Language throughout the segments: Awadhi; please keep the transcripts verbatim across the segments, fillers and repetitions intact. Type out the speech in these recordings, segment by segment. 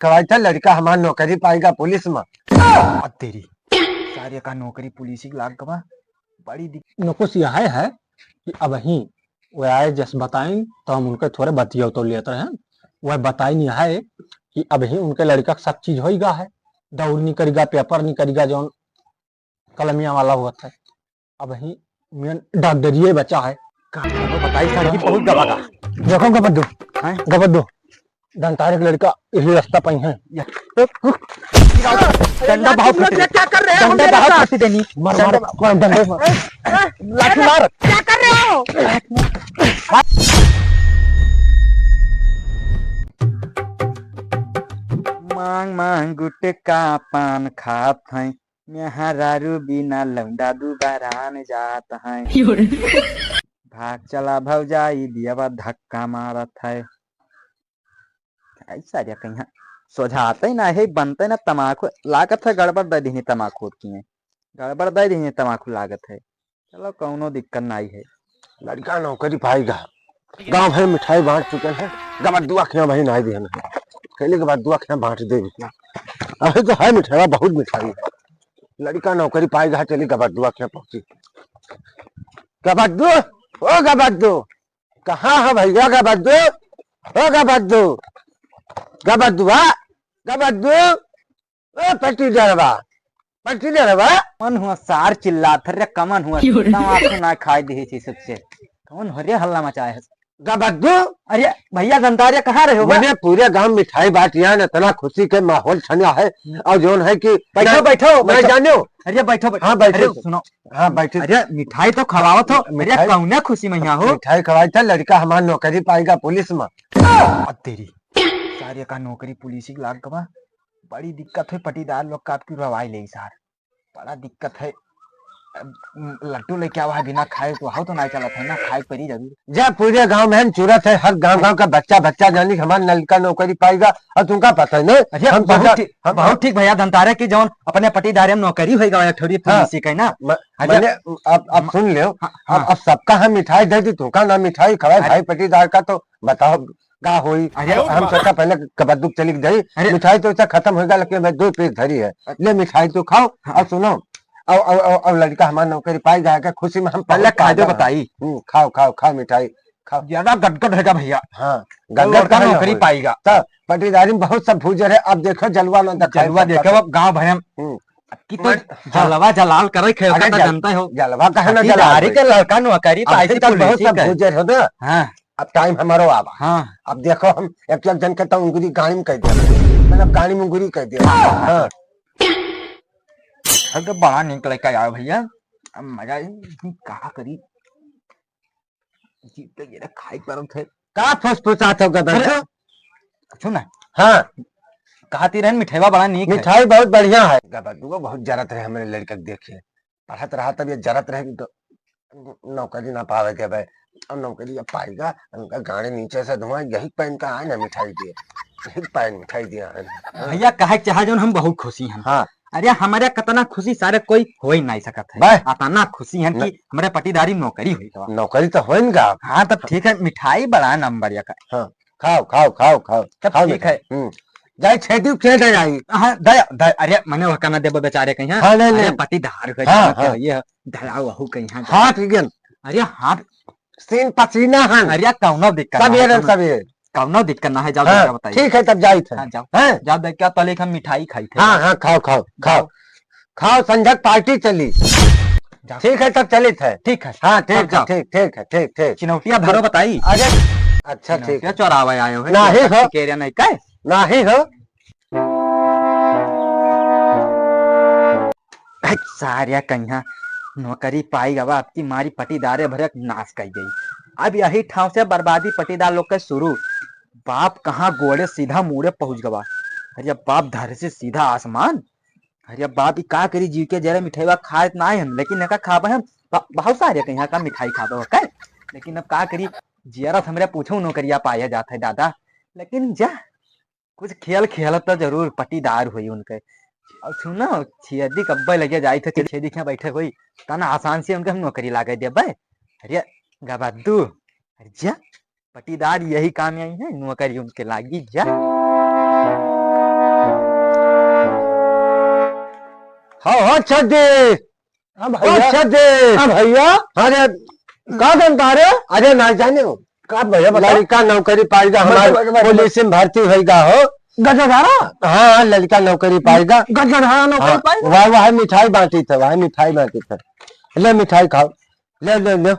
कवाई था, लड़का हमार नौकरी पाएगा पुलिस में। अब तेरी सारे का नौकरी पुलिस की लाग गवा, बड़ी दिक-, नको सियाहे है कि अबही वो आए जस बताइन तो हम उनके थोड़े बतिया तो लेत रहे। वह बताइन यह है कि अबही उनके लड़का के सब चीज होइगा है, दौड़ निकरिगा, पेपर निकरिगा, जौन कलमिया वाला होत है। अबही मेन डॉक्टरिये बचा है। का करो बताई सर, ये बहुत गवा गा। देखो गबद्दू, हैं? गबद्दू, दंतारे के लड़का यही रास्ता पाई है। या। डंडा बहुत फंसी देनी। क्या कर रहे हो डंडा मेरे बहुत साथ? फंसी देनी। मार, मार, डंडा मार, डंडा मार। लाठी मार। क्या कर रहे हो? मांग मांग गुटका पान खात हैं, मेहरारू बिना लौंडा दुबारान जात हैं। यो रे। भाग चला भौजाई, दियावा धक्का मारत है। ऐसा रे कहीं सोझाते ना है, बनते ना तमाकू, लागत है गड़बड़ दे दीनी तमाकू की है, गड़बड़ दे दीनी तमाकू लागत है। चलो, कौनो दिक्कत नाई है। लड़का नौकरी पाएगा। गाँव भर मिठाई बांट चुके हैं, गबद्दुआ के यहाँ वही नाई दिहन है। कहले गबद्दुआ के यहाँ बांट दे। अभी तो है मिठाई, बहुत मिठाई है। लड़का नौकरी पाएगा, चली गबद्दुआ के यहाँ पहुंची। गबद्दू, ओ गबद्दू, कहाँ है भैया गबद्दू? ओ गबद्दू, गबद्दुआ, गबद्दू, ओ पट्टीदारवा, पट्टीदारवा। कमन हुआ सार चिल्लात रे, कमन हुआ? क्यों रे? तमाकू ना खाए दिही थी सबसे। कौन हो रे हल्ला मचाए है? गबद्दू। अरे भैया दंतारिया कहाँ रहे हो बे? मने पूरे गांव मिठाई बांट यहाँ न, इतना खुशी के माहौल छना है। हम्म। और जौन है कि बैठो, ना, बैठो, ना बैठो। जानो। अरे बैठो, बैठो। हाँ, बैठो। अरे सुनो। हाँ, बैठो। अरे मिठाई तो खवावत हो। अरे मिठाई, कौने खुशी में यहाँ हो? मिठाई खवाई था, लड़का हमार नौकरी पाएगा पुलिस में। अब तेरी सारे का नौकरी पुलिस की लाग गवा। बड़ी दिक्कत है पटीदार लोग का, आपकी रवाई ले सार। बड़ा दिक्कत है। अब लट्टू लेके आवा है, बिना खाए तो हाउ तो नहीं चलत है ना, खाए परी जरूर। जा पूरे गांव में हम चूरत है, हर गांव गांव का बच्चा बच्चा जानी हमार लड़का नौकरी पाएगा, और तुमका पता है ना, अरे हम बहुत सोचा, ठीक, हम बहुत ठीक भैया दंतारा की जौन अपने पटीदारे में नौकरी होएगा, एक ठोरी हाँ। पुलिस के ना। म-, अरे, मैंने अब, अब म-, सुन लियो, हाँ, अब, हाँ। अब सबका हम मिठाई दे दी, तुमका ना मिठाई खवाए अरे। भाई पटीदार का तो बताओ का होई? अरे, हम सोचा पहले कबद्दू चली गई, अरे। मिठाई तो ऐसा खत्म होएगा, लेकिन मैं दो पीस धरी है, अरे। ले मिठाई तो खाओ, हाँ। और सुनो, अब, अब, अब, अब लड़का हमारा नौकरी पाई जाएगा, खुशी में हम पहले बहुत खा दो पागल हैं। बताई। हम्म, खाओ, खाओ, खाओ मिठाई, खाओ। ज्यादा गदगद है जा भैया। हाँ, वो गदगद लड़का है ना नौकरी होई। पाएगा। तो पटीदारी में बहुत सब भूजर है, अब देखो जलवा ना दिखाई जलवा सबका देखो तो। अब गाँव भर में। हम्म। अब की तो मैं, हाँ। जलवा जलाल करे खेल अरे का तो जल-, जनता हो। जलवा काहे ना पटीदारी जलाल के भाई? लड़का नौकरी अब पाई थी तो बहुत पुलिस सब का। भूजर हो ना। हाँ। अब टाइम हमारो आवा। हाँ। अब देखो हम एक एक जन के तो उंगली गाड़ी में कह दिया, मतलब गाड़ी में उंगली कह दिया। हाँ। अब तो बड़ा नीक लड़का यार भैया, अब मजा आई, का करी, जीत के ये खाई परत है। का फुसफुसात हो गदर अरे, का? सुन ना। हाँ। कहती रहन मिठाईवा बड़ा नीक है। मिठाई बहुत बढ़िया है। गदर दुगो बहुत जरत रहे हमरे लड़का के देखे। पढ़त रहा तब ये जरत रहे कि तो नौकरी ना पावे के भाई। अब नौकरी अब पाएगा, उनका गाड़ी नीचे से धुआं, यही पहन का आए ना मिठाई दिए, यही पहन मिठाई दिया है। हाँ। भैया कहे के चाहे जौन हम बहुत खुशी हैं। हाँ। अरे हमारे कतना खुशी सारे कोई हो ही नहीं सकत है। भाई। अतना खुशी हैं न- कि हमारे पटीदारी नौकरी हुई गवा। नौकरी तो होइन गा। हाँ तब ठीक है, मिठाई बड़ा नंबर या का। हाँ, खाओ, खाओ, खाओ, खाओ। तब खाओ ठीक मिठाई। है। हम्म। जाई छेदी खेल दे जाई। हाँ, दया, दया, अरे मने वह कहना देबो बेचारे कहीं, हाँ? हाँ, नहीं, अरे नहीं। पटीदार हो हाँ, जाना हाँ। चाहिए, धड़ाओ वहू कहीं, हाँ, हाँ, ठीक है। अरे हाँ। सीन पसीना हन। अरे कौनो दिक्कत सब ना ये है, रहे, कौनो, सब ये। कौनो दिक्कत ना है, जाओ हाँ, जाके बताइए। ठीक है, तब जाइत है। हाँ, जाओ। हैं? जाओ देख क्या तले हम मिठाई खाई थे। हाँ, हाँ, खाओ, खाओ, खाओ। जाओ। खाओ, संझक पार्टी चली। जाओ। ठीक है, तब चलित है। ठीक है। हाँ, ठीक तब है, जाओ। ठीक, ठीक है, ठीक, ठीक। चिनौटिया धरो बताई। अरे, अच्छा, ठीक चिनौटिया है। चोरावे आयो है, नहीं चोर हो। के area नहीं का है? नाही हो। हट, सारिया कहिया नौकरी पाई गवा, अब की मारी पटीदारे भरे नाश कई गई। अब यही ठाव से बर्बादी पटीदार लोग के शुरू। बाप कहाँ गोड़े सीधा मुड़े पहुँच गवा। अरे बाप, धर से सीधा आसमान। अरे बाप, ई का करी, जीव के जरे मिठाईवा खाए ना हम, लेकिन एका खाबे हम। ब-, बहुत सारे कहिया का मिठाई खाबे हो का, लेकिन अब का करी, जियरत हमरे पूछो नौकरिया पाया जात है दादा। लेकिन जा, कुछ खेल खेलत तो जरूर पटीदार होई उनके। और सुनो, छेदी कब्बे लगे जाई थे, छेदी के यहाँ बैठे होई, तना आसान से उनके हम नौकरी लागे देबे। अरे गबद्दू, अरे जा, पटीदार यही काम आई है, नौकरी उनके लागी जा। छदे। हाँ ओ भैया। छदे। हाँ भैया। अरे का बनता रे? अरे ना जाने हो। का भैया बता। लड़का नौकरी पाएगा, बता, हमारे बता, बता, बता। पुलिस में भर्ती होएगा हो। गजधारा? हाँ, लड़का नौकरी पाएगा। गजधारा नौकरी हाँ, पाएगा? वह, वह मिठाई बांटी था, वह मिठाई बांटी था। ले मिठाई खाओ, ले, ले, ले,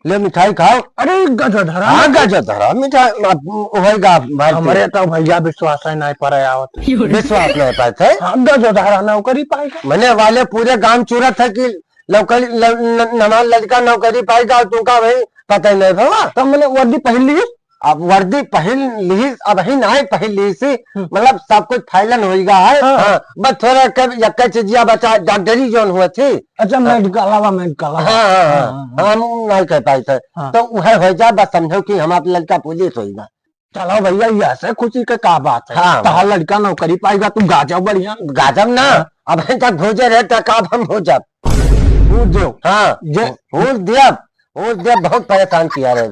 ले मिठाई खाओ। अरे गजधारा हाँ, नौकरी? गजधारा मिठाई, अब होएगा भर्ती। हमरे तो भैया विश्वास है नहीं पर आवत। विश्वास नहीं पाए थे? हाँ, गजधारा नौकरी पाएगा। मने वाले पूरे गांव चूरत है कि नौकरी, ल-, न-, हमार लड़का नौकरी पाएगा और तुमका भाई पता ही नहीं भवा। तो मने वर्दी पहन ली? अब वर्दी पहिन लिहिस, अबही नाहीं पहिन लिहिस, हम्म। मतलब सब कुछ फाइनल होइगा है। हाँ। हाँ, बस थोड़ा के यक्का चीजिया बचा, डॉक्टरी जौन हुआ थी। अच्छा, हाँ। मेडिकल आवा, मेडिकल आवा। हाँ, हाँ, हाँ, हाँ, हाँ, हाँ। हम नाहीं कह पाई थे। हाँ। तो वह हो जाए, बस समझो कि हमार लड़का पुलिस होइगा। चलो भैया, ये से खुशी के का बात है? हाँ। तहार लड़का नौकरी पाइगा, तू गाजब बढ़िया। गाजब ना, हाँ। अबही तक भोजे रहे, तक अब हम हो जाब। भूल दो। हाँ, जे भूल दिया। ओ दे, बहुत परेशान किया रे।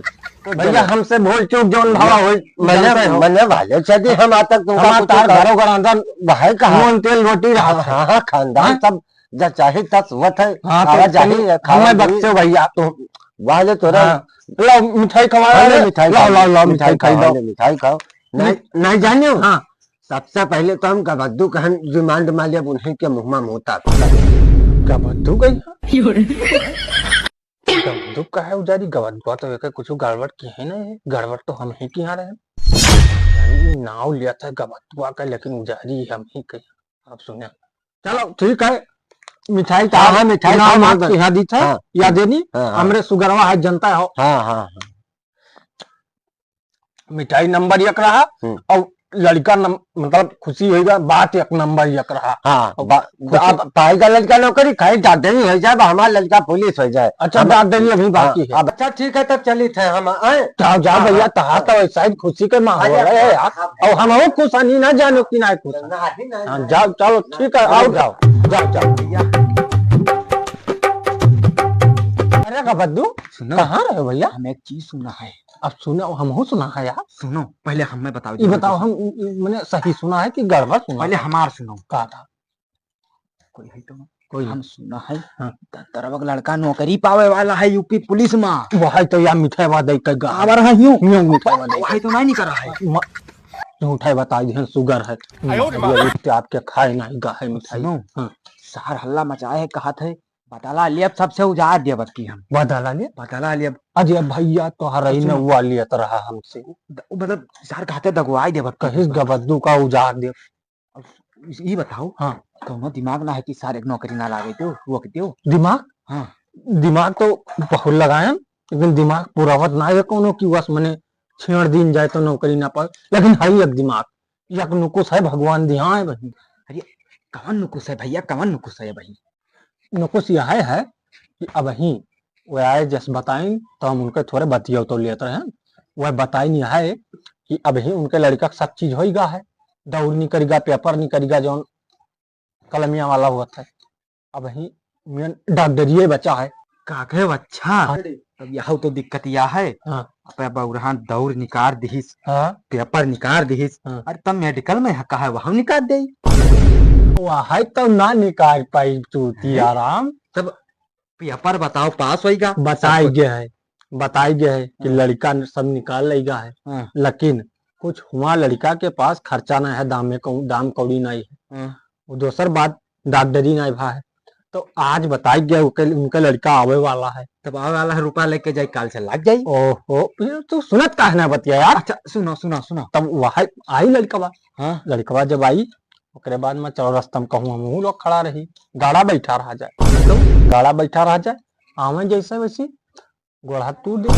तो भैया, जब हमसे भूल चूक जौन भवा होई, मने, जानते हो। मने वाले से भी हम आज तक तुमका हमार कुछ तार कहा घरों घर अंदर भाई कहा। नून तेल रोटी रहा हाँ, था। हाँ, हाँ, खानदान हाँ? सब जब चाहे तस हुआ था, हाँ, तो आवा जाही तनी है, खावा हमें पीही। बख्शो भैया। तो वाले तोरा हाँ, लाओ मिठाई खवा हाँ, ले। ले मिठाई लाओ, खाओ, लाओ, लाओ, मिठाई मिठाई खाई खाओ, दो। ले मिठाई खाओ। नहीं, नहीं जाने हो? हाँ। सबसे पहले तो हम गबद्दू कहन रिमांड मा लेब उन्हीं के मुँह मा मोता। गबद्दू कही? गबद्दू का है उजारी, गबद्दुआ तो एकर कुछ गड़बड़ की है ना, ये गड़बड़ तो हम ही की यहाँ रहे। यानी नाव लिया था गबद्दुआ का, लेकिन उजारी हम ही के। अब सुने, चलो ठीक है, मिठाई का हाँ, हाँ, मिठाई नाम खाओ, आप मगर यहाँ दी था, हाँ, या देनी, हाँ, हाँ। हमरे सुगरवा है, जनता हो। हाँ, हाँ, हाँ। मिठाई नंबर एक रहा हम्म। और लड़का नम-, मतलब खुशी होइगा, बात एक नंबर एक रहा। हाँ, और बा-, खुशी अब पाएगा लड़का नौकरी, खाली डॉक्टरी हो जाए, हमार लड़का पुलिस हो जाए। अच्छा, हम डॉक्टरी अभी हाँ, बाकी है। अब अच्छा ठीक है, तब चलित है हम, आए? जाओ, जाओ हाँ, भैया, हाँ, तहार हाँ। तो ऐसा ही खुशी के माहौल अरे, है यार। हाँ, हाँ, और हम खुश हनी ना जानो कि ना खुश है। ना, नहीं, नहीं, हाँ, नहीं। जाओ, चलो, ठीक है, आओ, जाओ, जाओ, जाओ। भैया। अरे गबद्दू, सुनो। कहाँ रहे भैया? हम एक चीज सुना है। अब सुनो, हमहू सुना है यार। सुनो, पहले हमें बताओ ये जी, बताओ, कैसे? हम, मने सही सुना है कि गड़बड़ सुना पहले है? हमार सुनो। का था? कोई है तो? कोई हम है। सुना है, हाँ। दत्तरवा का लड़का नौकरी पावे वाला है यूपी पुलिस मा। वही तो यार मिठाई वादा ही कह गा। आवा रहा यूं। यूं मिठाई वादा ही वही तो नहीं निकल रहा है। म-, मिठाई बता दिहन सुगर है। आयो रे माँ। ये आपके खाए नहीं गा है मिठाई। सुनो, हाँ। शहर हल्ला मचाए है, कहा थे, बदला लेब, सबसे उजाड़ देब अब की हम। बदला लेब? बदला लेब। अरे भैया, तोहर ही न दसुन। हुआ लियत रहा हमसे। द-, मतलब, सार कहते दगवाई देब अब की कहिस हम। गबद्दू का उजाड़ देब। अब ई बताओ, हाँ। कौनो दिमाग ना है कि सार एक नौकरी ना लागे दो, रोक दो? दिमाग? हाँ। दिमाग तो बहुत लगायन, लेकिन दिमाग पुरावत ना है कौनो कि बस मने छेड़ दिन जाए तो नौकरी ना पावे। लेकिन है एक दिमाग, एक नुकुस है भगवान दिया है बहिन। अरे, कवन नुकुस है भैया, कवन नुकुस है बहिन? नुकुस यह है कि अबहीं वह आए जस बताइन तो हम उनके थोड़े बतिया तो लेत रहे। वह बताइन यह है कि अबहीं उनके लड़का के सब चीज होइगा है, दौड़ निकरिगा, पेपर निकरिगा, जौन कलमिया वाला हुआ था, अबहीं मेन डॉक्टरिये बचा है। का कहे, अच्छा। हाँ। अब यह तो दिक्कत यह है। हाँ। अब बौरहा दौड़ निकार दिहिस, हाँ। पेपर निकार दिहिस, हाँ। अरे तब मेडिकल में है, कहा वहाँ निकार दे। वह है तो ना निकार पाई तू, हैं? आराम। तब पेपर बताओ, पास होइगा। बताई सब कुछ। गया है, बताई गया है कि हाँ। लड़का न-, सब निकाल लेगा है। हाँ। लेकिन कुछ हुआ लड़का के पास खर्चा नहीं है, दाम में कौ-, दाम कौड़ी नहीं है। हाँ। वो दोसर बात, डॉक्टरी नहीं भा है। तो आज बताई गया उनके, उनके लड़का आवे वाला है। तब आवे वाला है, रुपया लेके जाई, काल से लाग जाई। ओहो, ये तू सुनत काहे ना बतिया यार? अच्छा, सुनो, सुनो, सुनो। तब वह आई लड़कवा। हाँ। लड़कवा जब आई, ओकरे बाद में चलो रस्ता में कहूँ हमहूँ लोग खड़ा रही, गाड़ा बैठा रहा जाए। तो? गाड़ा बैठा रहा जाए, आवे जैसे वैसे गोड़ हाथ तोड़ दे।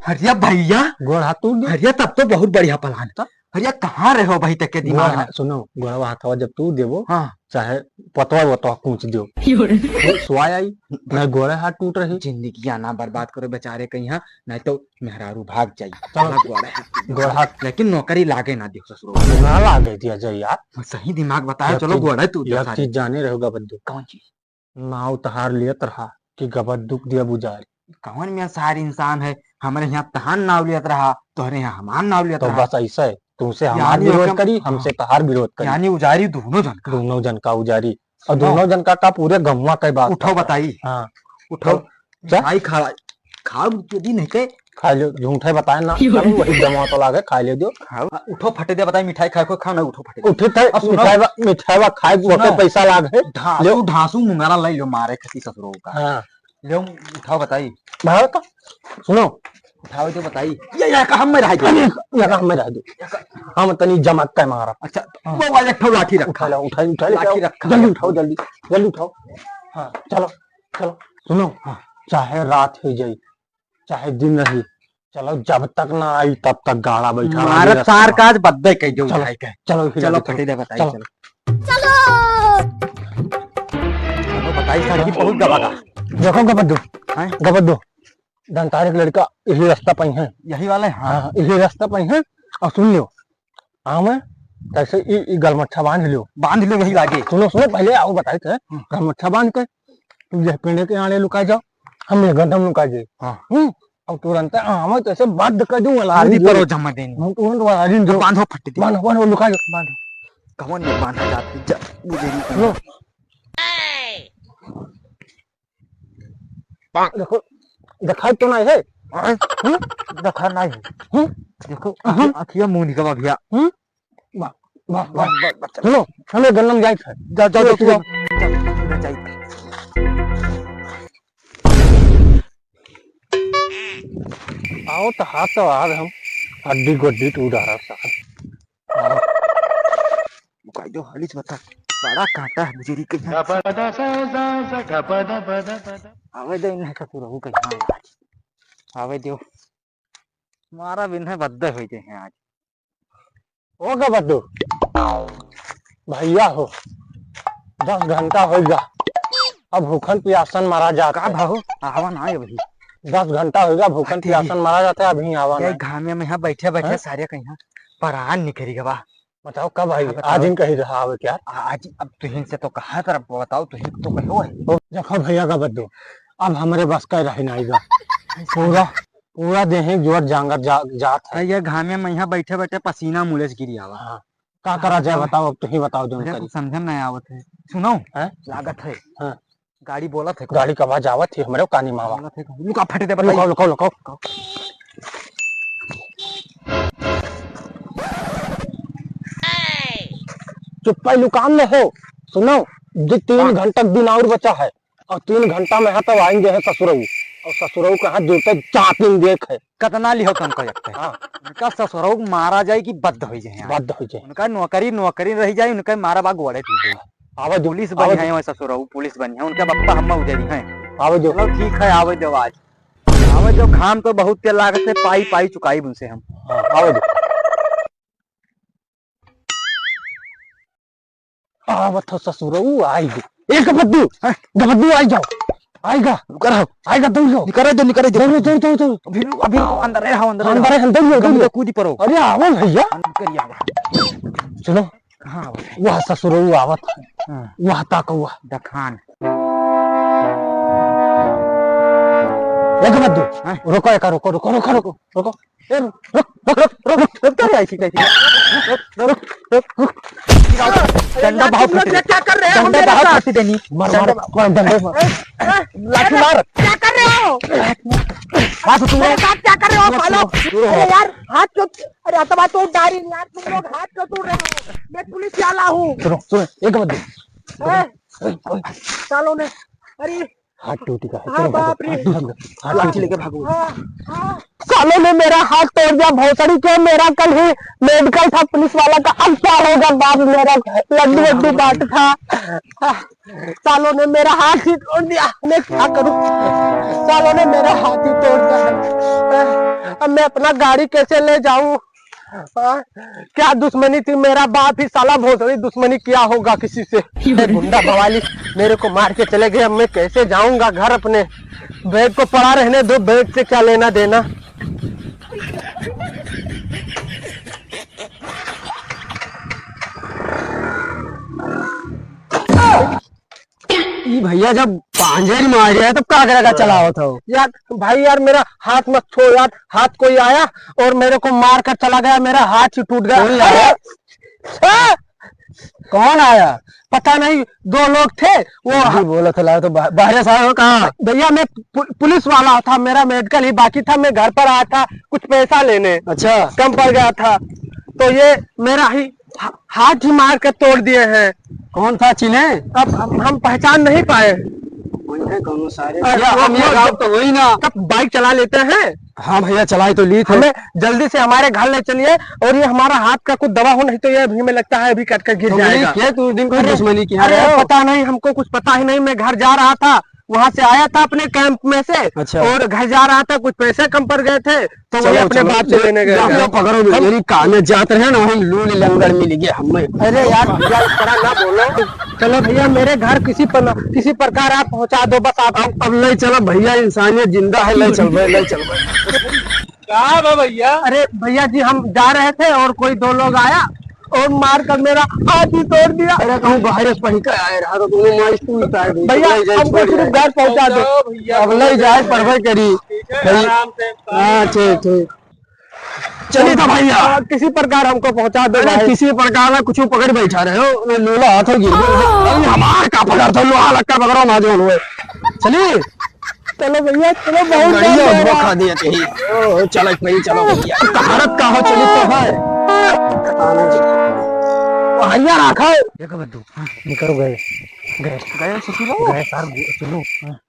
अरे भैया, गोड़ हाथ तोड़ दे। अरे तब तो बहुत बढ़िया प्लान। तब? अरे कहाँ रहे हो भाई तक के दिमाग गोड़ में? हाथ, सुनो, गोड़वा हाथवा जब तोड़ देबो, हाँ। चाहे पतवा वतवा कूच देबो। यो रे। वो स्वाय आई, नहीं गोड़े हाथ टूट रही। जिंदगी ना बर्बाद करो बेचारे कहीं, हाँ, नहीं तो मेहरारू भाग जाई। चलो। ना गोड़े हाथ टूट गोड़ हाथ। लेकिन नौकरी लागे ना दियो ससुरो। ना लागे दिया जाए यार। सही दिमाग बताया, एक चलो चीज, गोड़े तू एक सारे। चीज जाने रहोगा बद्दू। कौन चीज? नाव तहार लियत रहा कि गबद्दू क दिया बुझारी। कवन में सार इंसान है, हमरे यहाँ तहार नाव लियत रहा, तोहरे यहाँ हमार नाव लियत तो रहा। बस ऐसा है, तुमसे हमार यानी विरोध ओके करी, हाँ। हमसे तहार विरोध करी। यानी उजारी दोनों जन का। दोनों जन का उजारी। और दोनों जन का, का पूरे गम्मा के बात उठाओ, बताई। हाँ। उठाओ। क्या? मिठाई खा, खाओ तो दी नहीं के। खा लो, झूठे बताए ना, चलो वही जमा तो लागे, खा ले दो। खाओ। आ, उठो फटे दे, बताई, मिठाई खाए को खाओ ना, उठो फटे दे। उठे थे, अब सुनो। मिठाई बा, मिठाई बा खाए, वो सुनो। के पैसा लागे। ढांसू, ले। ढांसू मुंगारा लाई लो, मारे खती ससुरो का। हाँ। ले, उठाओ बताई। भाई का, सुनो। उठाओ तो बताई। ये, ये का हम में रह दो। ये का हम में रह दो। हम तनी जमक के मारा। अच्छा, हाँ। वो वाला एक ठो लाठी रखा। उठा लो, उठा, उठा ले, लाठी रखा। जल्दी उठाओ, जल्दी, जल्दी उठाओ। हाँ। चलो, चलो, सुनो। हाँ। चाहे रात हो जाई, चाहे दिन रही, चलो, जब तक ना आई, तब तक गाड़ा बैठा रहा, मारत रास्ता सार में। का आज बद्दे कह दो चलो, उठाई के। चलो, फिर चलो, आगे फटे दे बताई, चलो। चलो। चलो। चलो, बताई, सर जी, बहुत गबा का। देखो, गबद्दू। हैं? गबद्दू। डंटारे के लड़का यही रास्ता पे है। यही वाला है? हाँ। हाँ, यही रास्ता पे है। और सुन लियो, आवे, तैसे ई, ई गलमच्छा बांध लियो। बांध लियो, यही लागे। सुनो, सुनो, पहले आओ बताई थे। हम्म। गलमच्छा बांध के, तू यह पेड़े के आड़े लुका जाओ, हम ये गंडम लुका जाए। हाँ। हम्म, और तुरंत आवे, तैसे बंद कर दूं, वाला कूदी परो जम्मा देनी। हम तुरंत वाला दिन दो। बांधो फट दे। बांधो, बांधो, लुका जाओ। बांधो। कौन ये बांधा जाती? जा, मुझे नहीं सुनो। देखो, देखा तो नहीं है। हाँ? हम्म? देखा नहीं है। हम्म? देखो, हम्म। अखिया मुंह निकला भैया। हम्म? वाह, वाह, वाह। बस, बस, बस, चलो। सुनो, हमें गन्नम जाए थे। जा, जा, जा, चलो, जा। जा, जा, जा। आओ तो हाथ तो आज हम हड्डी गोड्डी टूट रहा है। लुकाई दो, हालिस बता। बड़ा काटा है बुजुर्ग के यहाँ। आवे दे इन्हें ससुरहू के यहाँ आज। आवे दो। मारा बिन्हे बद्दे हो गए हैं आज। ओ गबद्दू। भैया हो, दस घंटा होइगा, अब भूखन पियासन मरा जात का है। भाऊ, आवा ना अभी। दस घंटा होइगा, भूखन अति। पियासन मरा जात है, अभी आवा ये ना। घामे में यहाँ बैठे बैठे हाँ? सारे कहीं परान निकरी गवा। बताओ कब आई? हाँ, बताओ। आज इन कही रहा आवे क्या? आज अब तुहिन से तो कहा तर बताओ, तुहिन तो कहो है। ओ, देखो भैया गबद्दू, अब हमरे बस का रही ना आइगा। पूरा पूरा देह जोर जांगर जा, जात है। ये घामे में यहाँ बैठे बैठे पसीना मुड़े से गिरी आवा। हाँ। का करा जाए बताओ, अब तुही बताओ जौन भैया, करी। कुछ समझे में नहीं आवत है। सुनो, हैं? लागत है। हाँ। गाड़ी बोलत है। गाड़ी का आवाज आवत है, हमरे कानी मावा। बोलत है, लुका फटे दे, बताइए। लुकाओ, लुकाओ, लुकाओ। चुप्पा लुकान ले हो। सुनो, जे तीन हाँ। घंटा के दिन और बचा है, और तीन घंटा में है तब आएंगे हैं ससुरऊ, और ससुरऊ कहाँ जूते चापिन देख है। कतना लिहो कम कर सकते हैं। हाँ। उनका ससुरऊ मारा जाए कि बद्ध हो जाए। बद्ध हो जाए। उनका नौकरी, नौकरी रह जाए, उनका मारा बाग वड़े टूट जाए। आवे दो, पुलिस आवे बनिया दो। है, ससुरऊ पुलिस बनिया, उनका बप्पा हम उजरी हैं। आवे दो। चलो ठीक है, आवे दो आज। आवे दो, घाम तो बहुत तेल लागत है, पाई पाई चुकाई उनसे हम। हाँ, आवे दो। आवत हो ससुरऊ, आई गो। ए गबद्दू, हैं? गबद्दू, आई जाओ। आएगा। रुका रहो। आएगा, दौड़ जाओ। निकल दो, निकल दो। दौड़, दौड़, दौड़, दौड़। अभी रुको, अभी रुको, अंदर है, हाँ, अंदर है। अंदर है, दौड़ जाओ, दौड़ जाओ। कूदी परो। अरे, आओ भैया। अंदर करिए, आओ। सुनो। हाँ, आओ। वह ससुरऊ आवत है। हाँ। वह ताको वह। दखान। ए गबद्दू, हैं? रुको, एका रुको, रुको, रुको, रुको, रुको। ए, रुक, रुक, रुक, रुक, रुक, रुक, क्या रे ऐसी कैसी? रुक, रुक, रुक, रुक। डंडा यार, बहुत तुम लोग फटी ये देनी। क्या कर रहे हो डंडा मेरे बहुत साथ? फटी देनी। मार, मार, डंडा मार, डंडा मार। ए, ए, लाठी मार। क्या कर रहे हो? हाथ उठा। मेरे साथ क्या कर रहे हो, सालो? दूर हो। अरे यार, हाथ क्यों, अरे, अथवा तो डारी यार, तुम लोग हाथ क्यों तोड़ रहे हो? मैं पुलिस वाला हूँ। सुनो, सुनो, एक बात दे। हैं? सालों ने, अरे, हाथ टूट गया है। हाँ, चलो, भागो, बाप रे। हाथ टूट गया, हाथ लाठी टूट लेके गया। भागो। हाँ, हाँ। सालों ने मेरा हाथ तोड़ दिया, भोसड़ी के मेरा कल ही मेडिकल था पुलिस वाला का, अब क्या होगा बाप, मेरा लड्डू वड्डू बांट था। सालों ने मेरा हाथ ही तोड़ दिया, मैं क्या करूं? सालों ने मेरा हाथ ही तोड़ दिया है। अब मैं अपना गाड़ी कैसे ले जाऊं? हाँ, क्या दुश्मनी थी? मेरा बाप ही साला भोसड़ी दुश्मनी किया होगा किसी से। ये गुंडा बवाली मेरे को मार के चले गए, अब मैं कैसे जाऊंगा घर अपने? बेड को पड़ा रहने दो, बेड से क्या लेना देना। ई भैया जब पांजर मार रहा है तब का करे का चलावत हो? यार भाई, यार मेरा हाथ मत छो यार, हाथ कोई आया और मेरे को मार कर चला गया, मेरा हाथ ही टूट गया। कोई आया? अरे! आ! कौन आया? पता नहीं, दो लोग थे, वो हिंदी बोला था, लाया तो बा-, बाहर से आया हो, कहाँ? भैया, मैं पु-, पुलिस वाला था, मेरा मेडिकल ही बाकी था, मैं घर पर आया था कुछ पैसा लेने। अच्छा। कम पड़ गया था, तो ये मेरा ही हा-, हाथ ही मार कर तोड़ दिए हैं। कौन था, चिन्हे? अब हम, हम पहचान नहीं पाए। वही है, कौनो सारे। अरे, भैया, वो, हम ये वो गाँव तो वही ना। तब बाइक चला लेते हैं। हाँ भैया, चलाई तो ली थे। हमें जल्दी से हमारे घर ले चलिए, और ये हमारा हाथ का कुछ दवा हो, नहीं तो ये अभी हमें लगता है अभी कट कर गिर तो वही जाएगा। खेत उस दिन कोई अरे, दुश्मनी की अरे, है? पता नहीं, हमको कुछ पता ही नहीं। मैं घर जा रहा था, वहाँ से आया था अपने कैंप में से, अच्छा। और घर जा रहा था, कुछ पैसे कम पड़ गए थे, तो वही चलो, अपने चलो, बाप से ले-, लेने गए। जाओ, जाओ, पकड़ो, हम मेरी कान में जात रहे ना, वहीं लूल लंगड़ मिल गया हमें। अरे यार, भैया, इस तरह ना बोलो। चलो भैया, मेरे घर किसी पर, किसी प्रकार आप पहुँचा दो, बस आप। अब, अब ले चलो भैया, इंसानियत जिंदा है, ले चल भाई, ले चल भाई। का बा भैया? अरे भैया जी, हम जा रहे थे और कोई दो लोग आया और मार कर मेरा हाथ ही तोड़ दिया। अरे कहूँ बाहर से पढ़ के आए रहा तो तुम्हें मार तू उतार दी। भैया, ले जाए, हमको छोड़ सिर्फ दे। घर पहुँचा दो। जाओ भैया, अब ले जाए, पढ़बे करी। ठीक है, भाई। आराम से। हाँ, ठीक, ठीक। चलिए तो भैया। हाँ, किसी प्रकार हमको पहुँचा दो अरे भाई। किसी प्रकार ना कुछ पकड़ बैठा रहे हो, लोला हाथ हो गिर गया। अरे हमार का पकड़ था, लोहा लक्का पकड़ो ना जो हुए। चलिए। चलो भैया, चलो, बहुत बढ़िया, डर लग रहा। धोखा दिया कहीं। ओ, चलो भाई, चलो भैया। तहारत का हो, चलिए तो है। पता नहीं। ओ, हरिया रखा है। देखो बद्दू, हाँ, निकल गए। गए। गए ससुर हो? गए सर, गए, सुनो। हाँ।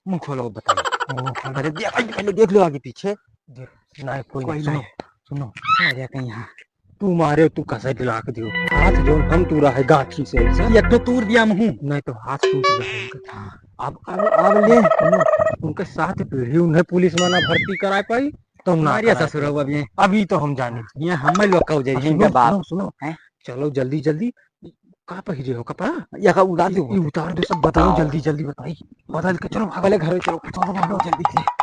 मुंह खोलो, बताओ। ओ, हाँ। अरे, देख, पहले देख लो आगे पीछे। देख, ना, कोई कोई नहीं, नहीं। सुनो, सुनो। आ गया कहीं यहाँ। तू मारे, तू कसे दिला के दियो। हाथ जो हम तूरा है गाठी से, ऐसे। एक तो तूर दिया मुँह। नहीं तो हाथ टूट गया उनका। हाँ। अब, अब, अब ले। सुनो, उनके साथ पीढ़ी उन्हें पुलिस में ना भर्ती कराए पाई, तो ना मारिया कराए ससुर पाई। अब ये। अभी तो हम जाने। ये हमें लोग का उजाइल सुनो, इनके बाप। सुनो, सुनो। हैं? चलो जल्दी, जल्दी। का पहिरे हो कपड़ा? या का उतार दो। ये उतार दो, सब बताओ, हाँ। जल्दी, जल्दी बताई। बदल के चलो, भागो। पहले घर में चलो, चलो, भागो जल्दी से।